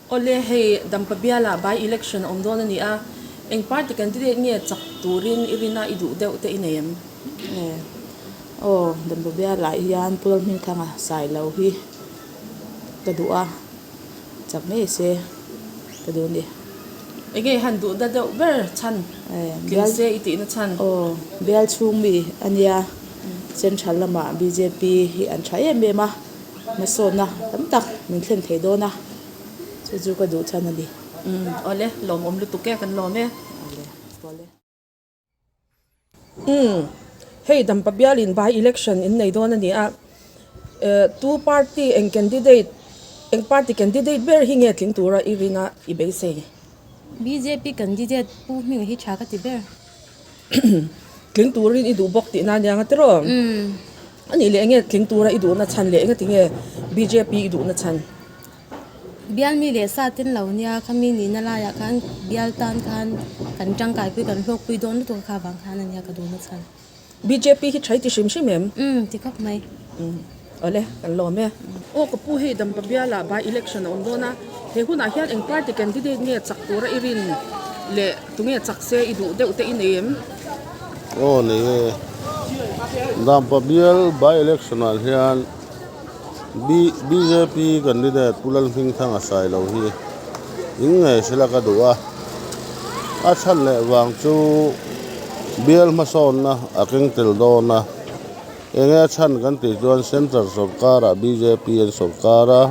Awle, hei Dampa bialah by election a awm dawn a ni a, eng party candidate nge chak turin i rin a i duh deuh te i nei em? Aw, Dampa bialah hian Pu Lalhmingthanga Sailo hi ka duh a, chak ngei se ka duh a ni. Enge han duh na deuh ber chhan tling se i tihna chhan? Aw, bial chhung mi a nia, Central lamah bjp hi an tha em em a, hmasawnna tam tak min thlen thei dawn a, chu chu ka duh chhan a ni. Umm, awle, lawmawm lutuk e, kan lawm e. Awle, awle. Umm, hei Dampa bialin by election in nei dawn a ni a, tu party eng candidate, eng party candidate ber hi nge tling tura i rin a i beisei? Bjp candidate Pu Hminga hi tha ka ti ber. Tling turin i duh bawk tihna ania nga tiraw? A nih leh enge tling tura i duhna chhan leh engati nge bjp i duhna chhan? Bial mi leh sa ten lo nia, khami nihna laiah khan bial tan khan kan tangkaipui kan hlawkpui dawn lutuk a kha vang khan ania ka duhna chhan. Bjp hi tha i ti hrim hrim em? Umm ti khawp mai. Umm awle kan lawm e. Aw ka pu hei Dampa bialah by election a awm dawn a, he hunah hian eng party candidate nge chak tura i rin leh tunge chak se i duh deuh te i nei em? Aw nei e. Dampa bial by election ah hian Bjp candidate Pu Lalhmingthanga Sailo hi in ngei sela ka duh a, a chhan leh vang chu bial hmasawnna a keng tel dawn a, enge a chhan kan tih chuan central sawrkarah bjp an sawrkar a,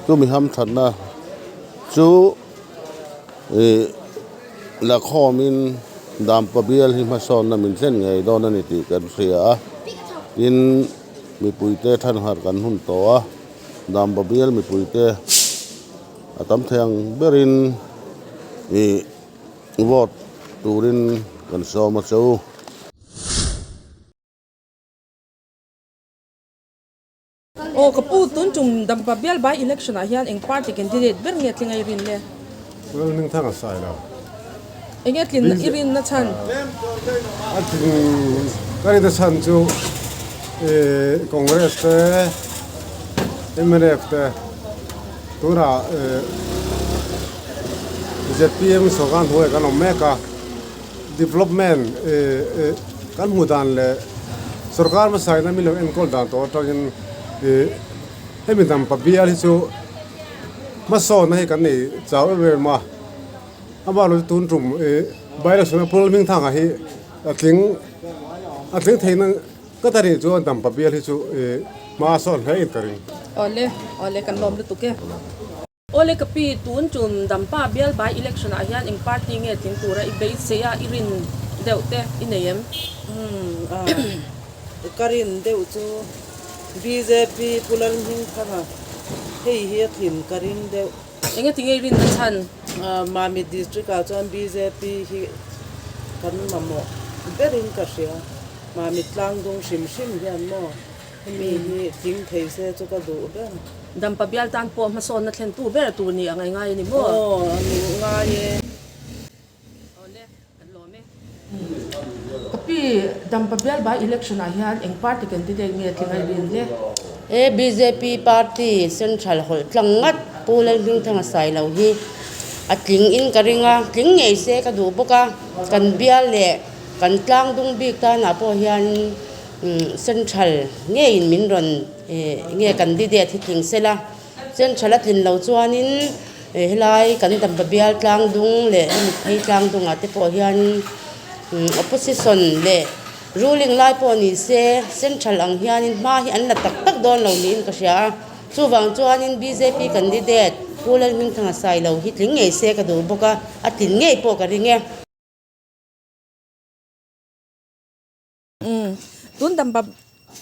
chumi hamthatna chu ih la khawmin Dampa bial hi hmasawnna min thlen ngei dawn a ni tih kan hria a, tin. Mipuite thanharh kan hun tawh a, Dampa bial mipuite a tam thei ang berin ih vote turin kan sawm a che u. Aw ka pu, tun tum Dampa bial by election ah hian eng party candidate ber nge tling a i rin le? Lalhmingthang a sai lo. Enge tlin i rinna chhan? A tlin ka rinna chhan chu Congress te, mnf te tunah zpm sawrkar hnuaiah kan awm mek a, development kan hmuh dan leh sawrkar hmasa ina min lo enkawl dan tawh atangin hemi dampa bial hi chu hmasawnna hi kan nei chau em em a. Amah lo chu tun tum ih by-election a Pu Lalhmingthanga hi a tling a tling theih na ka ta nih chuan Dampa bial hi chu ih hma a sawn hle in ka ring. Awle, awle kan lawm lutuk e. Awle ka pi, tun tum Dampa bial by election ah hian eng party nge tling tura i beisei a i rin deuh te i nei em? Umm a, ka rin deuh chu bjp Pu Lalhmingthanga hei hi a tlin ka ring deuh. Engati nge i rinna chhan? Mamit District ah chuan bjp hi kan mamawh berin ka hria. Mamit tlangdung hrim hrim hian maw hemi hi tling thei se chu ka duh ber. Dampa bial tan pawh hmasawnna thlentu ber tur ni a ngai ngai a ni maw? Aw, a ni ngai e. Awle, kan lawm e. Ka pi, Dampa bial by election ah hian eng party candidate nge tling a i rin le? E bjp party central hawlh tlang ngat Pu Lalhmingthanga Sailo hi a tling in ka ring a, tling ngei se ka duh bawk a, kan bial leh kan tlang dung bik tanah pawh hian central ngeiin min rawn nge candidate hi tling sela. Central a tlin lo chuanin helai kan Dampa bial tlang dung leh hemi phei tlang dungah te pawh hian opposition leh ruling lai pawh ni se central ang hianin hma hi an la tak tak dawn lo niin ka hria a, chuvang chuanin bjp candidate Pu Lalhmingthanga Sailo hi tling ngei se ka duh bawk a, a tlin ngei pawh ka ring e. Umm. Tun Dampa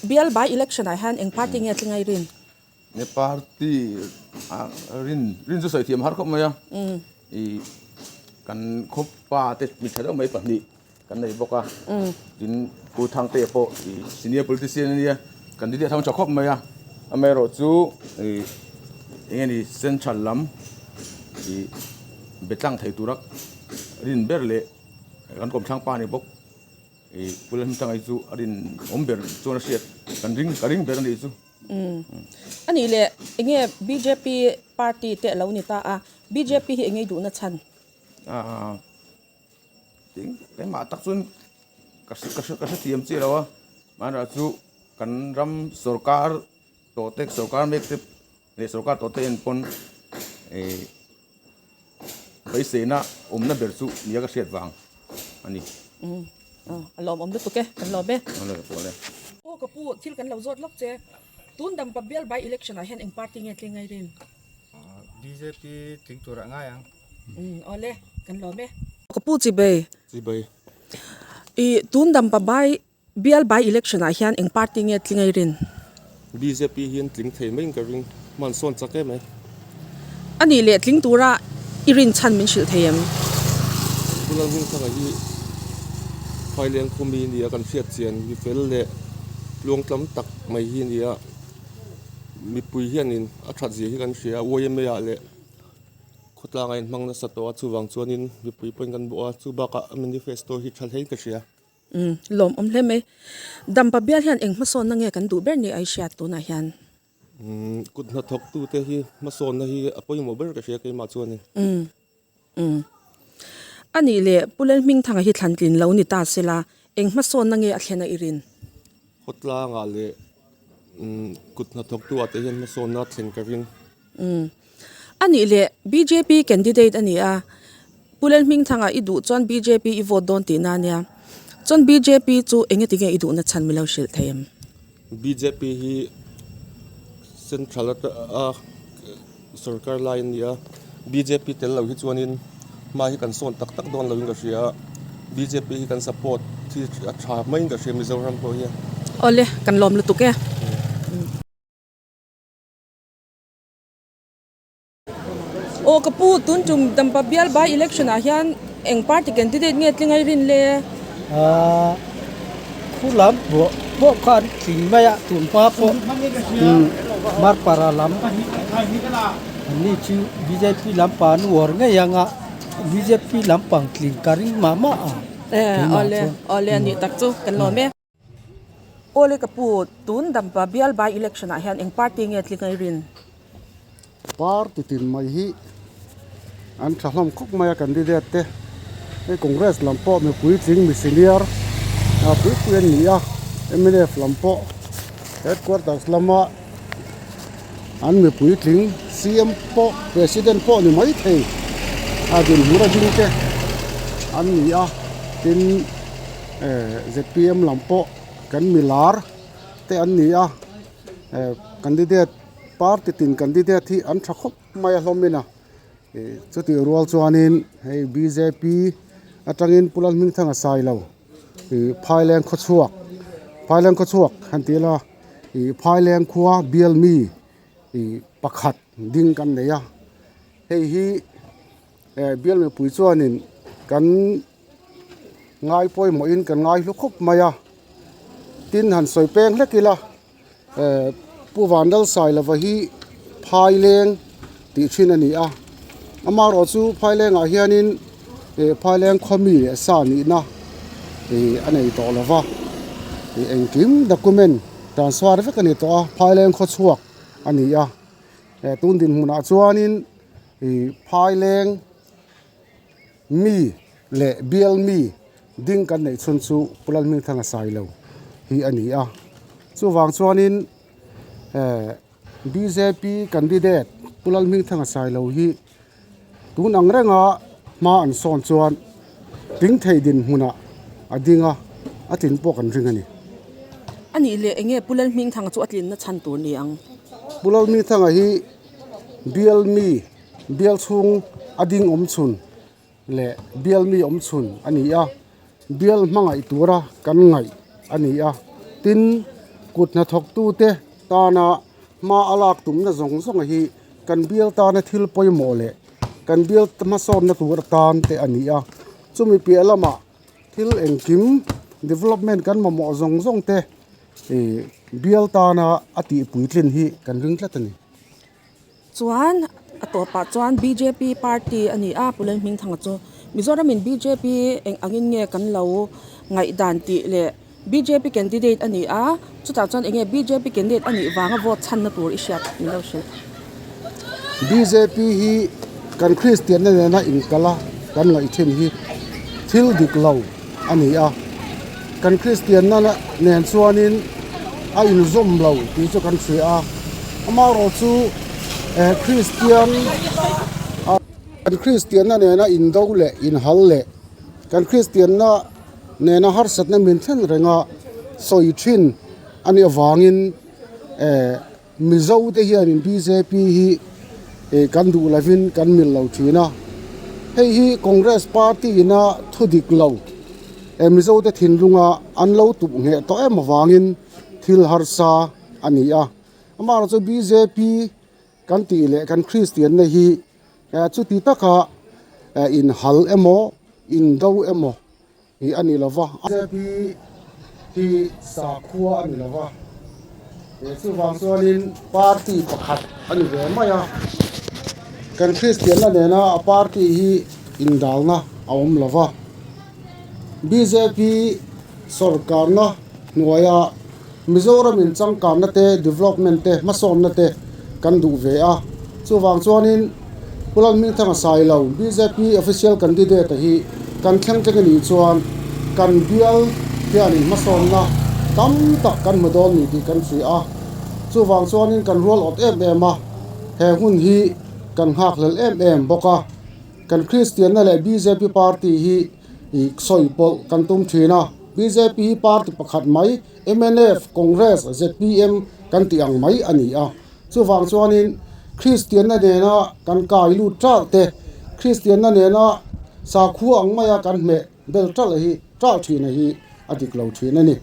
bial by election ah hian eng party nge tling a i rin? Nge party ah rin rin chu sawi thiam har khawp mai a. I kan khawpa te mi tha deuh mai pahnih kan nei bawk a. Tin Pu Thangtea pawh i senior politician a nia candidate a thang tha khawp mai a. Amaherawhchu i eng nge ni central lam i be tlang thei tura rin ber leh kan kawmthlang pa ni bawk. I Pu Lalhmingthanga hi chu a rinawm ber chuan a hriat kan ring ka ring ber a nih chu. A nih leh enge bjp party te a lo ni ta a, bjp hi enge i duhna chhan? Tin, keimah tak chuan ka ka hrethiam chiah lo a, mahni chu kan ram sorkar tawh te sorkar mek te leh sorkar tawh te en pawn ih beiseina awmna ber chu nia ka hriat vang a ni. A lawmawm lutuk e, kan lawm e. Aw ka pu, thil kan lo zawt lawk che. Tun dampa bial by election ah hian eng party nge tling ngai rin? Bjp tling tur ah ngai ang. Awle, kan lawm e. Ka pu Chibei. Chibei. I tun dampa by bial by election ah hian eng party nge tling ngai rin? Bjp hian tling thei mai in ka ring. Hman sawn chak em ai. A nih leh tling tura i rin chhan min hrilh thei em? Pu Lalhmingthanga hi Phaileng khawmi nia kan hriat chian mi fel leh tluangtlam tak mai hi nia. Mipui hianin a that zia hi kan hria a, YMA ah leh khawtlang a inhmang nasa tawh a, chuvang chuanin mipui pawhin kan bawh a, chubakah a manifesto hi tha hlein ka hria. Umm lawmawm hle mai. Dampa bial hian eng hmasawnna nge kan duh ber ni a i hriat tunah hian? Kut hnathawktute hi hmasawnna hi a pawimawh ber ka hria keimah chuanin. Umm umm. A nih leh Pu Lalhmingthanga hi thlantlin lo ni ta sela, eng hmasawnna nge a thlen a i rin? Khawtlangah leh kut hnathawktu ah te hian hmasawnna a thlen ka ring. Umm. A nih leh bjp candidate a ni a, Pu Lalhmingthanga i duh chuan bjp i vote dawn tihna a nia. Chuan bjp chu enge tinge i duhna chhan milo hrilh thei em? Bjp hi central a sorkar lai a ni a, bjp tel lo hi chuanin hma hi kan sawn tak tak dawn loin ka hria a, bjp hi kan support hi a tha maiin ka hria Mizoram pawh hian. Awle, kan lawm lutuk e. Aw ka pu, tun tum Dampa bial by election ah hian eng party candidate nge tling ai rin le? Aaa khu lam pawh pawh kha an tling mai a, tun hma pawh Marpara lam an ni chu bjp lampang an uar ngei ang a, bjp lampang tling ka ring mah mah a. Awle, awle a nih tak chu kan lawm e. Awle ka pu, tun Dampa bial by election ah hian eng party nge tling ai rin? Party tin mai hi an tha hlawm khawp mai a candidate te, hei Congress lam pawh mipui tling mi senior pui pui an ni a, mnf lam pawh headquarters lama an mipui tling CM pawh President pawh ni mai thei a dinhmun a ding te an ni a, tin. Zpm lam pawh kan mi lar te an ni a candidate party tin candidate hi an tha khawp mai a hlawm in a ih chutih rual chuanin hei bjp atangin Pu Lalhmingthanga Sailo ih Phaileng khawchhuak Phaileng khawchhuak han tih ila ih Phaileng khua bial mi ih pakhat ding kan nei a hei hi bial mipui chuanin kan. Ngai pawimawhin kan ngai hlu khawp mai a, tin han sawi peng hlek ila eh Pu Vanlalsailova hi Phaileng tih thin a ni a, amaherawh chu Phailengah hianin eh Phaileng khawmi leh sa nihna ih a nei tawh lo va, ih engkim document transfer vek a ni tawh a, Phaileng khawchhuak a ni a, eh tun dinhmunah chuanin ih Phaileng. Mi leh bial mi ding kan neih chhun chu Pu Lalhmingthanga Sailo hi a ni a. Chuvang chuanin eh bjp candidate Pu Lalhmingthanga Sailo hi tun ang renga hma an sawn chuan tling thei dinhmunah a ding a, a tlin pawh kan ring a ni. A nih leh enge Pu Lalhmingthanga chu a tlinna chhan tur ni ang? Pu Lalhmingthanga hi bial mi Bial chhung a ding awm chhun leh bial mi awm chhun a ni a, bial hmangaih tura kan ngaih a ni a, tin kut hnathawktute tana hma a lak tumna zawng zawng hi kan bial tana thil pawimawh leh kan bial hmasawnna tur atan te a ni a, chumi piah lamah thil engkim development kan mamawh zawng zawng te ih bial tana a tihpuitlin hi kan ring tlat a ni. Chuan a tawpah chuan bjp party a ni a Pu Lalhmingthanga chu Mizoramin bjp eng angin nge kan lo ngaihdan tih leh Bjp candidate a ni a, chutah chuan enge bjp candidate a nih vanga vote chhanna tur i hriat min lo hrilh. Bjp hi kan Kristianna nena inkal a kan ngaih thin hi thil dik lo a ni a, kan Kristianna nen chuanin a inzawm lo tih chu kan hria a, amaherawhchu Kristian kan Kristianna nena indo leh inhal leh kan Kristianna nena harsatna min thlen renga sawi thin a nih avangin eh Mizo te hianin bjp hi eh kan duh lovin kan mil lo thin a, hei hi Congress party ina thu dik lo eh Mizo te thinlunga an lo tup ngheh tawh em avangin thil harsa a ni a, amaherawhchu bjp kan tih leh kan Kristian na hi chuti taka inhal emaw indo emaw hi a ni lova. Bjp hi sakhua a ni lova, chuvang chuanin party pakhat a ni ve mai a, kan Kristianna nena a party hi indalna a awm lova. Bjp sawrkarna hnuaia Mizoram in changkanna te, development te, hmasawnna te kan duh ve a. Chuvang chuanin Pu Lalhmingthanga Sailo, bjp official candidate hi kan thleng thleng a nih chuan kan bial hianin hmasawnna tam tak kan hmu dawn ni tih kan hria a. Chuvang chuanin kan rual awt em em a, he hun hi kan nghakhlel em em bawk a. Kan Kristianna leh bjp party hi sawi pawlh kan tum thin a. Bjp hi party pakhat mai, mnf, Congress, zpm kan tih ang mai a ni a. Chuvang chuanin Kristianna nena kan kai lut ṭalh te, Kristianna nena sakhua ang maia kan hmeh bel ṭalh hi ṭalh ṭhina hi a dik lo ṭhin a ni.